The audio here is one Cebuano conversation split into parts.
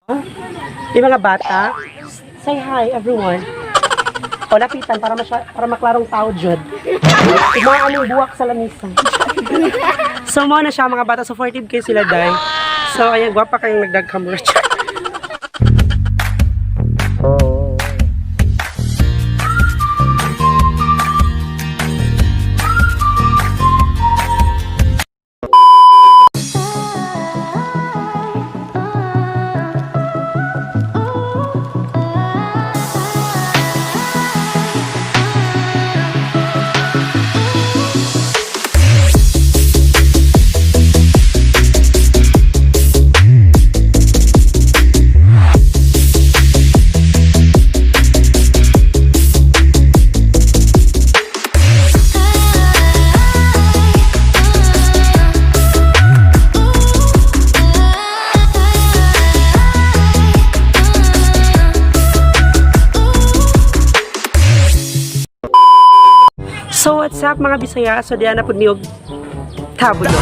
Yung mga bata, say hi, everyone. O lapitan para masya, para maklarong tao jud. Yung mga aming buwak sa lamisa. So mo na siya, mga bata, supportive kayo sila day. So ayan, gwapa kayong nagdag camera. So what's up, mga Bisaya? So diyan na pud niyog tabo no.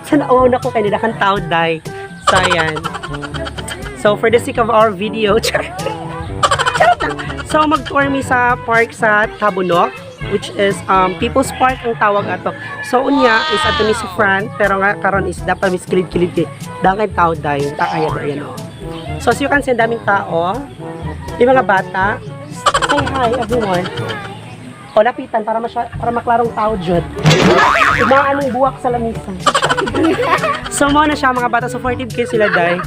Sa nauwaw na ko kay nila kang tao day. So ayan. So for the sake of our video, charot. Charot lang. So mag-tour mi sa park sa Tabunok, which is People's Park ang tawag ato. So unya is ato ni si Fran, pero nga karon is dapat mis kilid-kilid kay dangay tao day. Ta ayan ayan oh. So as you can see, ang daming tao. Yung mga bata. Say hi, everyone. O lapitan para masya, para maklarong tao jud. Yung mga anong buwak sa lamisa. So mo na siya, mga bata, supportive kayo sila day.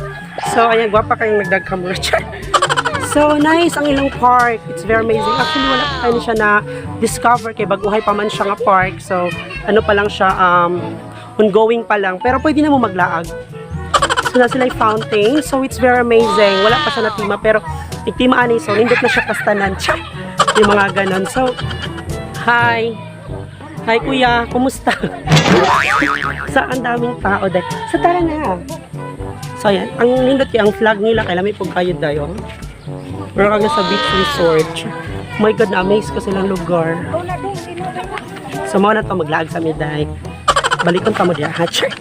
So ayan, gwapa kayong nagdag camera. So nice ang ilang park. It's very amazing. Actually, wala pa kayo siya na discover kay baguhay pa man siya nga park. So ano pa lang siya, ongoing pa lang, pero pwede na mo maglaag. So na sila yung fountain. So it's very amazing. Wala pa siya na tema, pero nagtima ani, so nindot na siya kastanan. Char! Yung mga ganon. So hi. Hi kuya, kumusta? Sa ang daming tao dahil. So tara na. So ayan, ang nindot kay ang flag nila kay lami pug kayo dayo. Pero kang nasa beach resort. My God, na-amaze ko silang lugar. So mo na to maglaag sa miday. Balikon pa mo diya, ha? Char!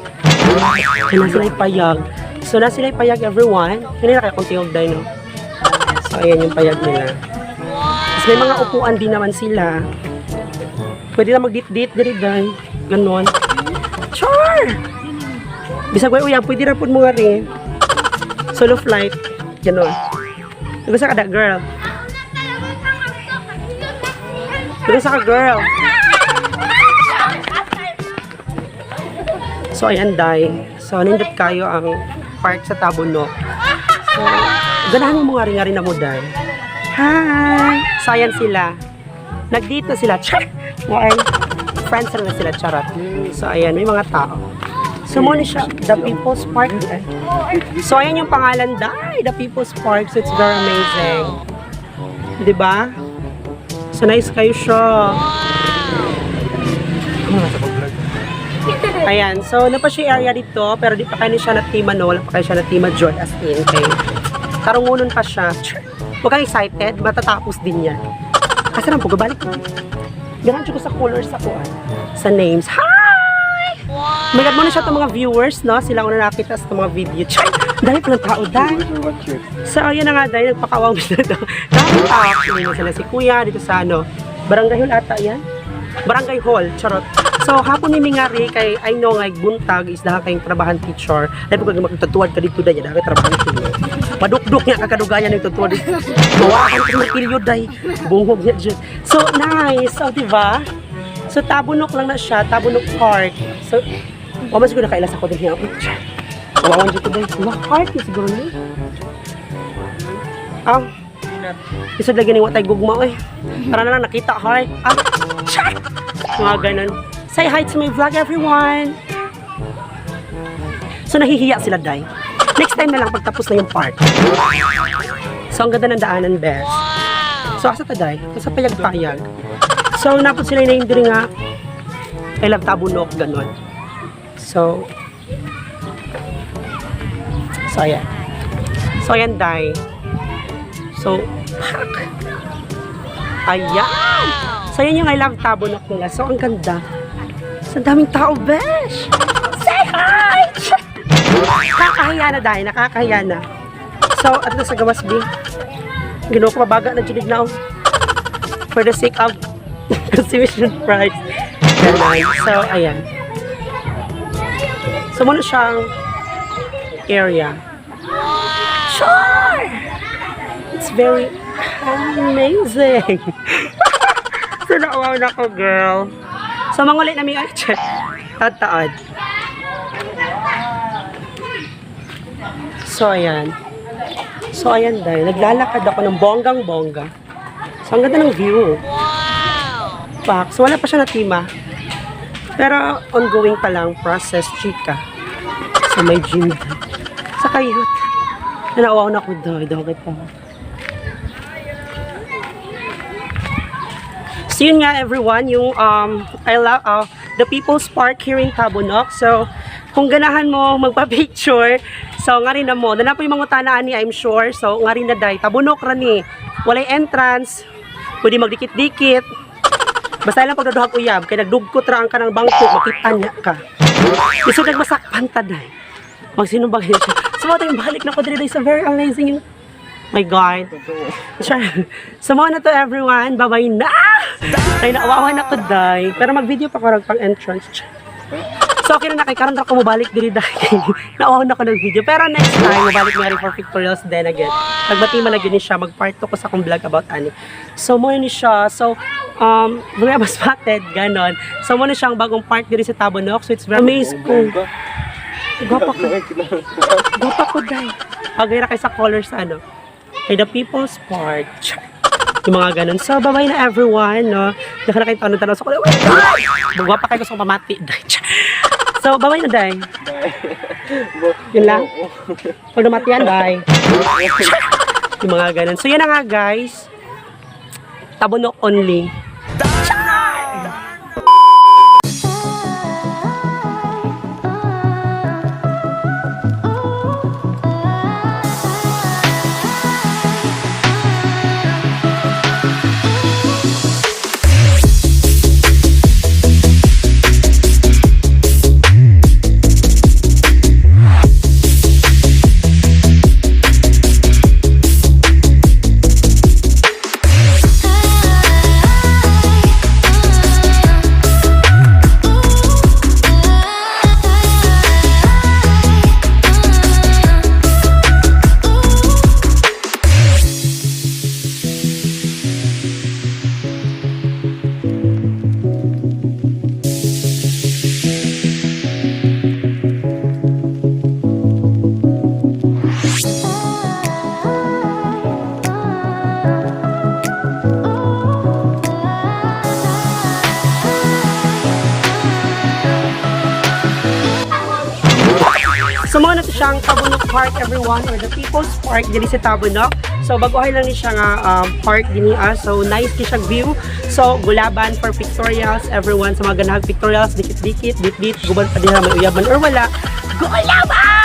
Kaya na sila payag. So na sila payag, everyone. Hindi na kayo kung tingog day, no? So ayan yung payag nila. Tapos may mga upuan din naman sila. Pwede na mag-date-date diri day. Ganon. Char! Bisag way uyab, pwede na po mo nga rin. Solo flight. Ganon. Gusto ka da, girl? Gusto ka, girl? So, ayan, day. So, nindot kayo ang park sa Tabunok. So, ganahan mo nga rin na mo, day. Hi! So, ayan sila. Nag-date na sila. Char! Why? Friends na sila, charot. So, ayan, may mga tao. So, muna siya, The People's Park. Eh. So, ayan yung pangalan, day. The People's Park. So, it's very amazing. 'Di ba? So, nice kayo siya. Ayan, so napa siya area dito, pero di pa kayo siya na no, wala pa kayo siya na tema John as in kay karungunon pa siya. Char. Huwag kang excited, matatapos din yan. Kasi nang pagkabalik ko. Ganun ko sa colors sa kuan, sa names. Hi! My God, muna siya itong mga viewers, no? Sila una nakita sa mga video. Char! Dahil palang tao, dahil. So, ayun na nga, dahil nagpakawang na daw. Daming tao. Actually, na sila si Kuya dito sa ano, Barangay Hall ata yan? Barangay Hall, charot. So, hapon ni Mingari, kay I know nga buntag is dahil kayong trabahan teacher. Dahil pag magtatuwad ka dito dahil dahil trabahan teacher. Padukduk niya kakadugayan yung tutuwad. Mawakan ka ng kilyo day. Bungog niya dyan. So, nice. So, di ba? So, Tabunok lang na siya. Tabunok Park. So, o mas siguro nakailas ako din niya. Kawawan dito day. Wah, park eh, siguro na. Ah, isod lagi ni watay gugma eh. Tara na lang nakita heart. Ah, char! Mga ganun. Say hi to my vlog, everyone. So nahihiya sila day. Next time na lang pagtapos na yung park. So ang ganda ng daanan, best. So asa ta day? Sa payag-payag. So napot sila na hindi nga I love Tabunok ganun. So ayan. So ayan day. So, pak! Ayan! So, yan yung I love Tabunok nila. So, ang ganda. So, ang daming tao, besh! Say hi! Nakakahiya na dahil, nakakahiya na. So, at sa gawas, B. Ginoo ko, mabaga na junig na, oh. For the sake of consumption price. Ganon. So, ayan. So, muna siyang area. Sure! It's very amazing. So, nauwaw na ko, girl. So, mangulit na mi ay, check. Taad-taad. So, ayan. So, ayan dahil. Naglalakad ako ng bonggang-bongga. So, ang ganda ng view. Wow! Pak. So, wala pa siya natima. Pero, ongoing pa lang process, chika. So, may gym doon. Sa cute. Nauwaw na ko doon. Dogit pa. So yun nga, everyone, yung I love the People's Park here in Tabunok. So kung ganahan mo magpa-picture, so nga rin na mo. Naa po yung mga tanaan ni, I'm sure. So nga rin na day. Tabunok ra ni. Walay entrance. Pwede magdikit-dikit. Basta lang pagdaduhag uyab, kay nagdugkot ra ang kanang bangko, makita niya ka. Isod nagmasakpan ta day. Magsinumbag siya. So mo balik na ko diri day sa very amazing yung. My God. Sure. So, mo na to, everyone. Bye-bye na! Ay, naawawan ako, day. Pero mag-video pa ko rag pang entrance. So, okay na na kay karon ra ko mobalik diri day. Naawawan ako ng video. Pero next time, mobalik nga rin for pictorials then again. Nagbati man na gyud ni siya. Mag-part 2 ko sa akong vlog about ani. So, mo ni siya. So, mga spotted, ganon. So, mo na siyang bagong park diri sa Tabunok. So, it's very amazing ko. Gwapa ko. Gwapa ko, day. Agay ra kay sa colors ano. Kay the People's Park. Char. Yung mga ganun. So, bye-bye na everyone, no? Hindi na kayo tanong-tanong sa kulay. Oh my God! Gwapa kayo gusto kong pamati, day. Char. So, bye-bye na, day. Yun lang. Pag namatian, bye. Yung mga ganun. So, yun na nga, guys. Tabunok only. So mo na to siyang Tabunok Park, everyone, or the People's Park diri sa Tabunok. So bagohay lang ni siya nga park dinhi ah. So nice ni siya view. So gulaban for pictorials, everyone, sa mga ganahag pictorials, dikit-dikit, dit-dit, guban pa diha may uyaban or wala. Gulaban!